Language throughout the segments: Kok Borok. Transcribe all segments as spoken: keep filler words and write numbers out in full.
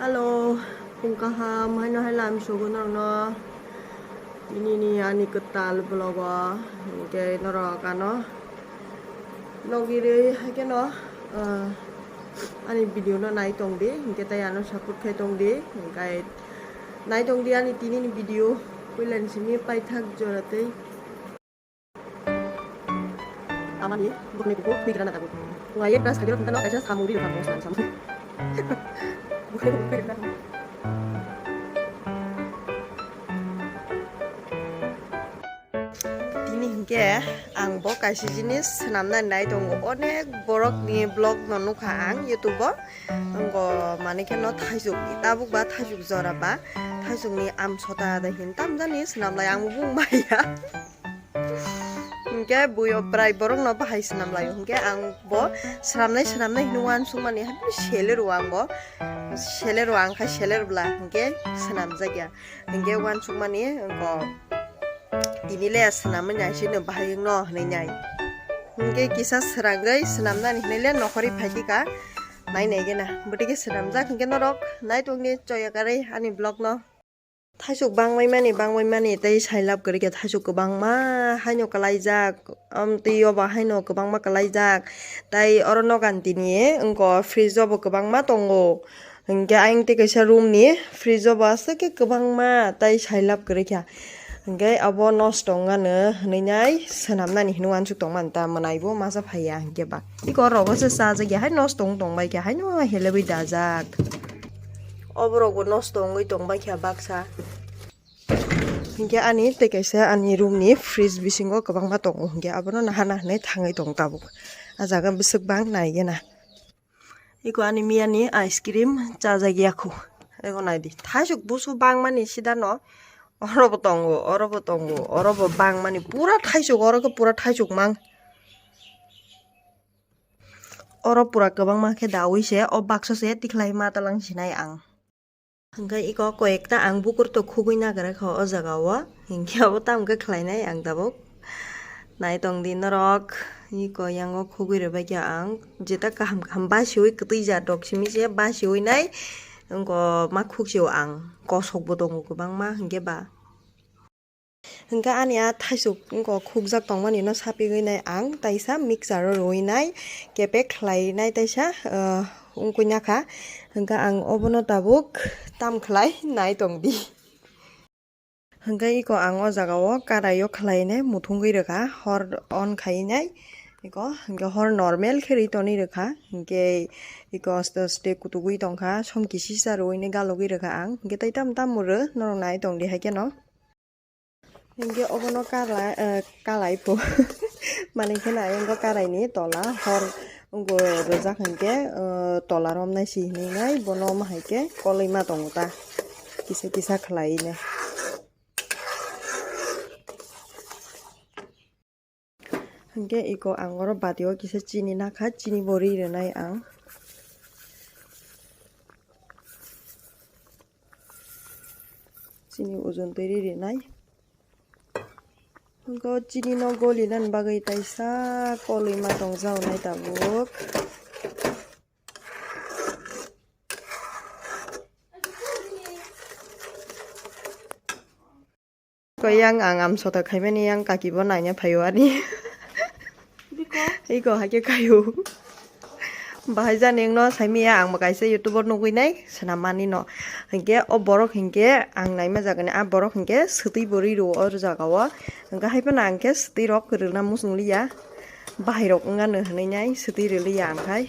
Hello, phung kaham, haino hai lam sugo norokno. Tini ni ani kwtal vlog o, hinkhe norok ano nogirwi haikheno, ah, ani video no nai tong di, hinkhe tei ano support khai tong di, hinkhe nai tong di ani tini ni video, puila ni simi paithak jora tei. Amani bukni kuku twi gana tabu. Ngai brush kagiro tentang kaisa samung ri rokam samung. Tini hinkhe ang bo kaisa jinis swnamna nai tongo. Onek borok ni vlog no nukha ang YouTube o. Ngo mani khe no thaisuk tabuk ba thaisuk jora ba thaisuk ni amsota da hin tam jani swnam lai ang bung maya. Hinkhe buyo bwrai borokno bahai swnam laio. Hinkhe ang bo swnamnai swnamnai hinwi uansukmani haino sele rwo ang bo. Sele rwo ang kha sele rwbla hinkhe swnamjakya. Hinkhe uansukmani wngkha tini le swnamwi naisino bahai wngno hinwi nai. Hinkhe kisa srangwi swnamnani hinwi le nokhorwi phaitika. Nai nai gena bwtwi khe swnamjak hinkhe norok nai tongdi choya karwi ani vlog no. Thaisuk bangmai mani, bangmai mani, tei sailab kwrwi khe thaisuk kwbangma haino kwlaijak, amtwi obo haino kwbangma kwlaijak, tei oro nogan tini wngkha fridge o bo kwbangma tongo, hinkhe ayang tei kaisa room ni fridge o bo aswk khe kwbangma tei sailab kwrwi kha, hinkhe abo nosto wngmano hinwi nai swnamnani hinwi uansuk tongmani ta mwnai bo masa phaiya hinkhe ba iko rogo se chajakya hai nosto wng tongbai kha haino helebwi dajak. Oborok bo nosto wngwi tongbai kha baksa. Hinkhe ani tei kaisa ani room ni fridge bisingo kwbangma tongo hinkhe abono nahana hinwi thangwi tongo tabuk. Ah jaga bwswk bang nai gena. Iko ani miyani ice cream chajak yakho. Ego naidi. Thaisuk busu bangmani sidano oro bo tongo, oro bo tongo, oro bo bangmani pura thaisuk, oro khe pura thaisuk mang. Oro pura kwbangma khe dawi se, o baksa se tikhlai ma talang sinai ang. Hwnkhe iko koyekta ang bukur to khugui nagra kha o jaga o, hinkhe abo tamo khe khlainai ang tabuk. Naitong di norok, iko yango khugui rwbaikha ang, jeta kaham kaham basiui kwtwi ja dok simi se basiui nai, wngkha ma khuksio ang, kosok bo tongo kwbangma hinkhe ba. Hwnkhe ani a thaisuk wngkha khukjak tongmani no sapigwi nai ang, taisa mixer o rwui nai, kepek khlai nai taisa, ah, wngkui nakha. Hwnkhe ang obono tabuk tam khlai nai tong di. Hwnkhe iko ang o jaga o karai o khlai nai muthungwi rwkha, hor on khai nai iko, hwnkhe hor normal khe ri tonwi rwkha, hwnkhe iko aste aste kutugwi tongkha, som kisisa rwui nai galogwi rwkha ang, hwnkhe tei tam tam rw norok nai tong di hai kheno. Hinkhe obono kala, eh, kalai pho. Mani khe nai wngkha karaini tola hor wngkha rwjak hinkhe, eh, tola romnai si hinwi nai bono omo hai khe koloi ma tongo ta. Kisa kisa khlai nai. Hinkhe iko ang oro bati o kisa chini nakha, chini bo ri rwnai ang. Chini ojon twi ri rwnai. Hinkhe o chini no goli nani bagwi taisa koloi ma tongjak nai tabuk. Ko yang ang amsota khaimani yang kaki bo naina phaio ani. Iko hai khe khaio. Bahai jani wngno saimiya ang bo kaisa YouTube o nugui nai swnam mani no. Hinkhe o borok hinkhe ang naima jagani a borok hinkhe swtwi bo ri rwo o jaga o. Hinkhe hai phano ang khe swtwi rok kwrwna muchung liya. Bahai rok wngano hinui nai swtwi rwliya ang khai.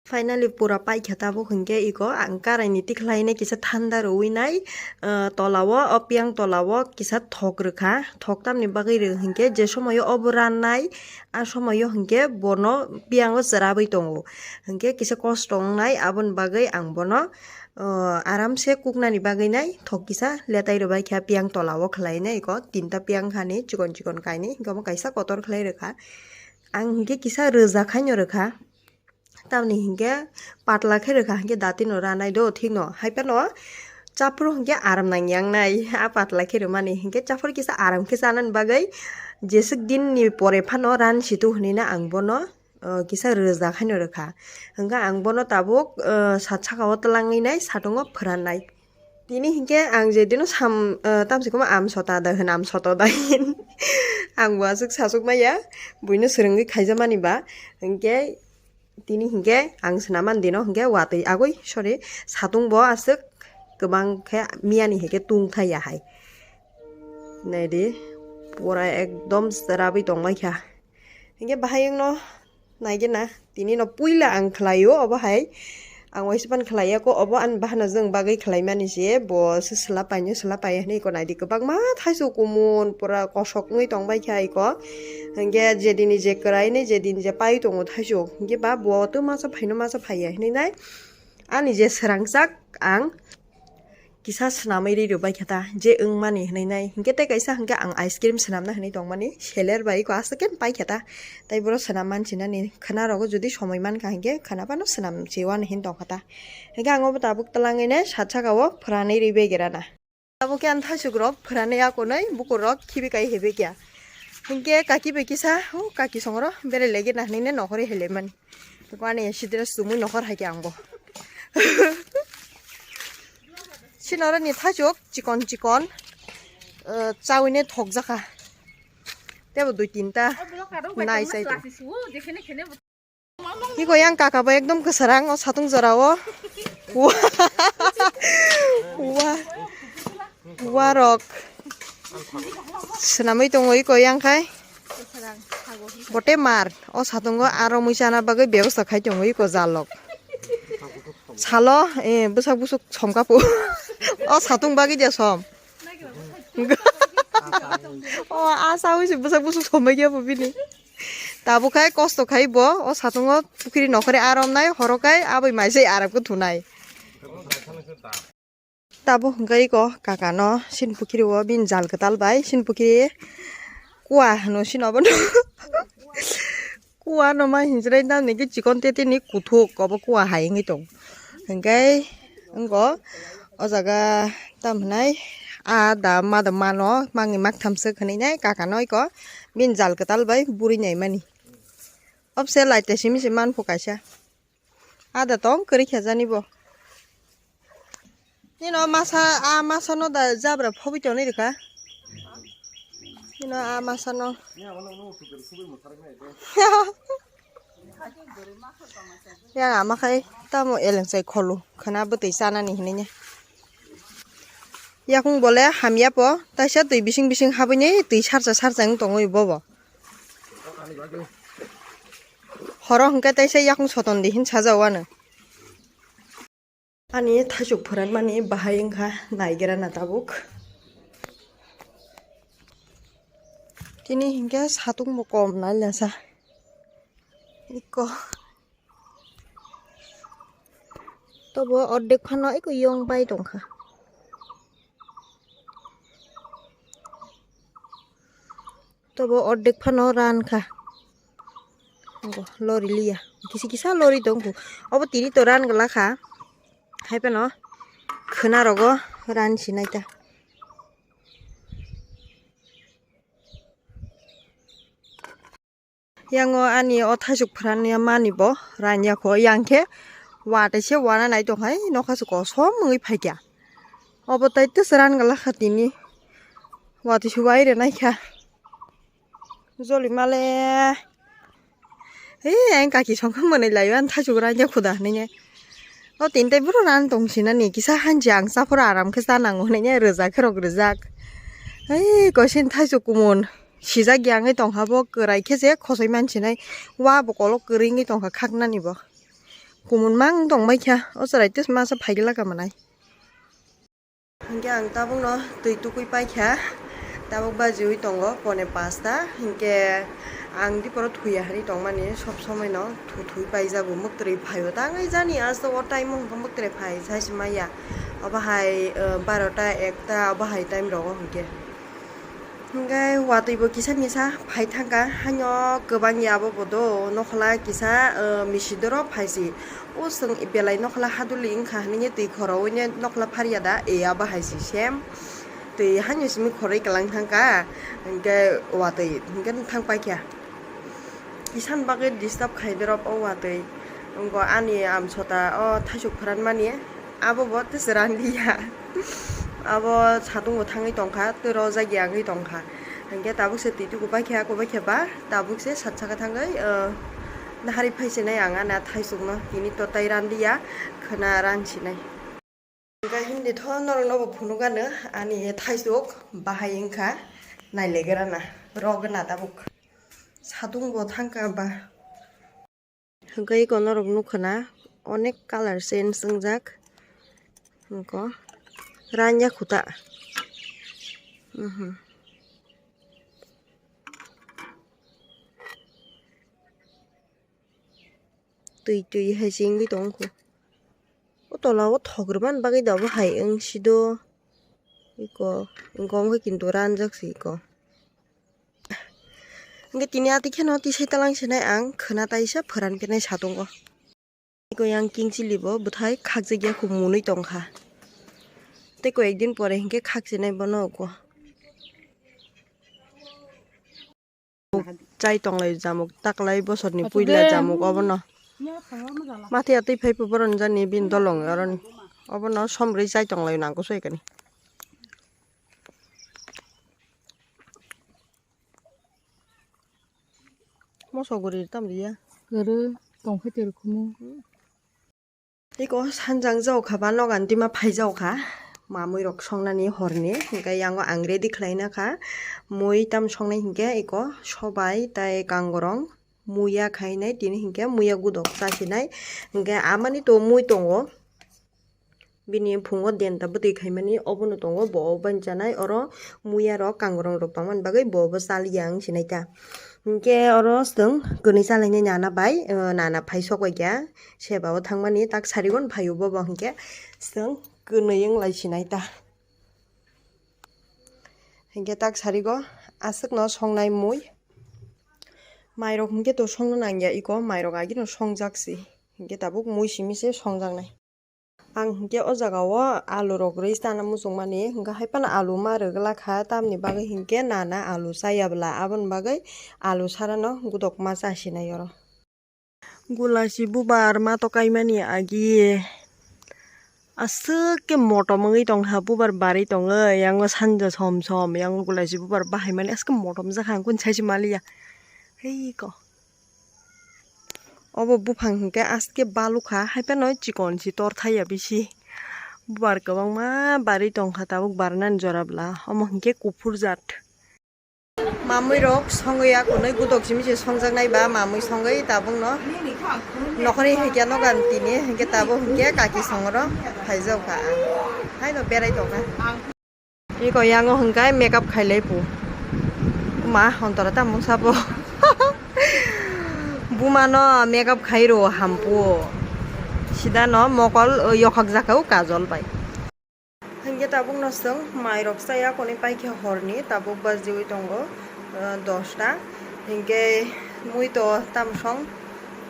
Finally pura paikha tabuk hinkhe iko ang karaini tikhlainai kisa thanda rwui nai, ah, tola o, o piyang tola o kisa thok rwkha. Thok tamni bagwi rw hinkhe je somoio obo rannai, a somoio hinkhe bono piyango chwrabwi tongo. Hinkhe kisa kosto wngnai, aboni bagwi ang bono, ah, aramse kuknani bagwi nai thok kisa letai rwbaikha piyang tola o khlainai iko tinta piyang hani chikon chikon kainwi hinkhe omo kaisa kotor khlai rwkha. Ang hinkhe kisa rwjak haino rwkha. Tamni hinkhe patla khe rwkha hinkhe datino ranai do thikno. Hai phano chaphuru hinkhe aram nangya wngnai. A patla khe rwmani hinkhe chaphuru kisa aram khe chanani bagwi jeswk dinni pore phano ran situ hwnwi no ang bono o, kisa rwjak haino rwkha. Hwnkhe ang bono tabuk, o, sat saka o twlangwi nai satung o phwrannai. Tini hinkhe ang je dino sam, o, tamsi kwma am sota da hwn, am soto da hin. Ang bo aswk sasuk maya, buino swrwngwi khaijamani ba. Hinkhe tini hinkhe ang swnam man dino hinkhe watwi agwi, sorry, satung bo aswk kwbang khe miyani hinkhe tung thai ya hai. Naidi, pura ekdom swrabwi tongbaikha. Hinkhe bahai wngno naigena, tini no puila ang khlaio, obo hai ang waisa pan khlaiya ko, obo ani bahano jwng bagwi khlaimani se, bo se swla paino, swla pai hinwi ko naidi, kwbangma thaisu kumun pura kosok wngwi tongbaikha iko. Hinkhe jedini je kwraini, jedini je pai tongo thaisu, hinkhe ba bo to masa phaino masa phaiya hinwi nai ani je swrangsak ang kisa swnamwi ri rwbai khe ta, je wngmani hwnwi nai. Hinkhe tei kaisa hinkhe ang ice cream swnamna hwnwi tongmani, seller bai ko aswk khe pai khe ta. Tai boro swnam mansinani khwna rogo, jodi somoi mankha hinkhe khwna phano swnam se uani hin tongkha ta. Hinkhe ang obo tabuk twlangwi nai sat saka o phwranwi ri bai gerana. Tabuk khe ang thaichuk rok phwranwi akonwi bukur rok khibi kai hebi kya. Hinkhe kaki bai kisa, o kaki songro berai legi na hwnwi nai nokhorwi helai mani. Ani sidira sumui nokhor hai khe ang bo. Sinoro ni thaichuk chikon chikon, eh, chawine thokjakha. Tebo dui tinta nai chai tong. Iko yang kaka bo ekdom kwsarang o satung jora o. Wa, wa, warok swnamwi tongo iko yang khai. Bote mar o satungo aro mui chana bagwi bebosta khai tongo iko jalok. Salo, eh, bwsak busuk somkapu. O satung bagwi dia som. O, a sawi se bwsak busuk sombai gya po bini. Tabuk khai kosto khai bo, o satungo pukhiri nokhore arom nai, horo khai aboi maisai aram ko thunai. Tabuk hwnkhe iko kakano sin pukhiri o bini jal kwtal bai, sin pukhiri kua hwno sino abono. Kua no ma hinjrai nang ni chikon tete ni kuthuk obo kua hai wngwi tong. Hwnkhe wngko o jaga tam hwnai a da ma da mano mangni maktham swk hwnwi nai kakano iko bini jal kwtal bai buri nai mani. Obse lai te simi se man phu kaisa. Ada tong kwrwi khe jani bo. Nino masa, a masa no da jabra phobwi tonwi rwkha. Nino a masa no. Yang ama khai tamo eleng chai kholu khwna bwtwi chanani hinwi ne. Yakung bole hamya po, taisa twi bising bising habwi ne twi sarcha sarcha wng tongwi bobo. Horo hwnkhe taisa yakung soton di hin sajao ano. Ani thaichuk phwranmani bahai wngkha naigerana tabuk. Tini hinkhe satung bo kom nai lesa. Iko. Tobo ordek phano iko yong bai tongkha. Tobo ordek phano ran kha. Bo lori liya. Kisi kisa lori tong kho. Obo tini to ran gla kha. Hai phano khwna rogo ran sinai ta. Yango ani o thaichuk phwrani mani bo ranya kho, yang khe watwi se wana nai tong hai, nokha se kosom wngwi phai kha. Obo tai tei se ran gala kha tini, watwi se wai rw nai kha. Joli male, he, ang kaki song kha mwnwi lai o, ani thaichuk ranya khuda hinwi nai. O tini tai boro ran tong sinani, kisa hanchi ang chaphuru aram khe cha nango hinwi nai, rwjak khe rok rwjak. Hei, koisin thaichuk kumun. Sijak ya wngwi tongkha bo, kwrai khe se khosoi mansinai. Wa bo kolok kwrwi wngwi tongkha khaknani bo. Kumun mang tongbai kha, o chwrai tei masa phaigwlak manai. Hinkhe ang tabukno twi tukui paikha, tabuk bajiui tongo pone pasta. Hinkhe ang diporo thuya hinwi tongmani sob somoino thu thui paijago, mwktwrwi phaio. Tangwi jani asto o time o hwnkhe mwktwrwi phai sai se maya. Obo hai, eh, barota, ekta obo hai time rogo hinkhe. Hinkhe watwi bo kisa misa phai thangkha, haino kwbang ya abo bo do, nokhla kisa, eh, misi doro phaisi. O chwng belai nokhla haduli wngkha hinwi twi khorowui nokhla phariya da, e abo hai si sem. Twi haino simi khoroi kwlang thangkha, hinkhe watwi hinkhe thang paikha. Kisan bagwi disturb khai dorop o watwi. Wngkha ani amsota o thaisuk phwranmani, abo bo tei se ranliya. Abo satung bo thangwi tongkha, tei rojak ya wngwi tongkha. Hinkhe tabuk se twi twi kubai khe, kubai khe ba tabuk se sat saka thangwi, o, nahari phai se nai ang ani thaisukno, tini to tai ranliya, khwna ran sinai. Hinkhe hindi tho norokno bo phunuk ano ani thaisuk bahai wngkha, nailegra na, rogna tabuk. Satung bo thangkha ba. Hinkhe eko norok nukha na, onek colour change wngjak. Eko ranya khuta. Mhm. Twi twi hai se wngwi tongkhu. O tola o thok rwmani bagwi da obo hai wngsido. Eko, eko wngkha kintu ranjak se eko. Hinkhe tini ati kheno tisai talang sinai ang khwna taisa phwran khe nai satungo. Eko yang king chili bo bwthai khakjak ya kho munui tongkha. Tei koi ek din pore hinkhe khak sinai bono eko. Chai tonglai jamuk, taklai bosorni puila jamuk obono. Mathiya twi phai boroni jani bini dolong aroni. Obono somrwi chai tonglai nangkukso ekani. Moso guri tam riya. Guru tongkhe tel khumu. Tei ko sanjang jao kha ba nogan tima phai jao kha. Mamui rok songnani horni, hinkhe yango ang ready khlaina kha. Mui tam songnai hinkhe eko sobai tei kangorong muya khainai, tini hinkhe muya gudok chasinai. Hinkhe amani to mui tongo. Bini phungo denta bwtwi khaimani obono tongo, bo obo bani chanai, oro muya rok kangorong rok tongmani bagwi bo obo chaliya wng sinai ta. Hinkhe oro chwng kwnwi chalainai nana bai, o, nana phai sok bai kha, seba o thangmani tak sarigon phaio bobo hinkhe chwng kwnwi wng lai sinai ta. Hinkhe tak sarigo aswkno songnai mui. Mairok hinkhe to songno nangya iko, mairok agino songjak si. Hinkhe tabuk mui simi se songjaknai. Ang hinkhe o jaga o alu rok rwi chana muchungmani, hinkhe hai phano alu ma rwgwlakha, tamni bagwi hinkhe nana alu chaya bwla, aboni bagwi alu sarano gudok ma chasinai oro. Gulachi bubar ma tokaimani agi aswk khe motom wngwi tongkha, bubar barwi tongwi, yango sanja som som, yango gulachi bubar bahaimani aswk motom jakha, ang kunu saisi maliya. Hei ko. Obo buphang hinkhe aske balukha, haiphano chikon si tor thaiya bisi. Bubar kwbangma barwi tongkha tabuk barnani jora bwla. Omo hinkhe kuphur jat. Mamui rok songwi ya kunui gudok simi se songjak nai ba mamui songwi tabuk no. Nokhorni hinkhe nogan tini hinkhe tabuk hinkhe kaki songro phaijak kha. Haino berai tongkha. Iko yango hwnkhe makeup khailai pu. Ma hontora tamo sabo. Buma no makeup khai ro hampu. Sida no mokol, uh, yokhak jakha o kajol bai. Hinkhe tabuk no chwng mai rok chaya koni paikha horni tabuk bajiwi tongo, uh, dosta. Hinkhe mui to tamsong.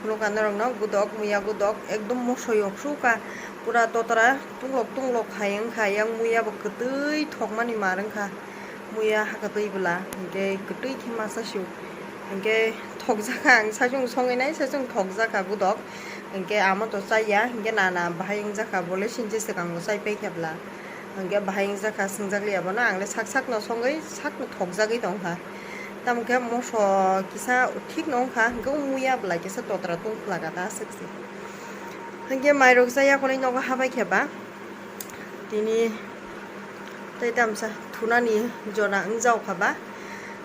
Phunukha norokno gudok, muya gudok, ekdom moso yok suka, pura totra tunglok tunglok hai wngkha, yang muya bo kwtwi thokmani mar wngkha, muya ha kwtwi bwla, hinkhe kwtwi khe masa sio, hinkhe thokjakha ang saichung songwi nai, saichung thokjakha gudok, hinkhe amo to chaya, hinkhe nana bahai wngjakha, bole sinchi swkang bo chai paikha bwla. Hingke bahai wngjakha, swngjak liya bono, ang le sak sak no songwi sak no thokjagwi tongkha. Tamo khe moso kisa thik no wngkha, hingke o muya bwlai kisa totra tong phlaka ta aswk se. Hingke mairok cha yakhonwi nogo habai khe ba tini tei tamsa thunani jora wngjaokha ba.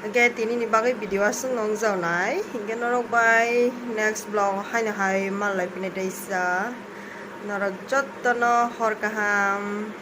Hingke tini ni bagwi video aswk no wngjaonai, hingke norok bai next vlog haino hai manlai phine teisa norok jotto no hor kaham.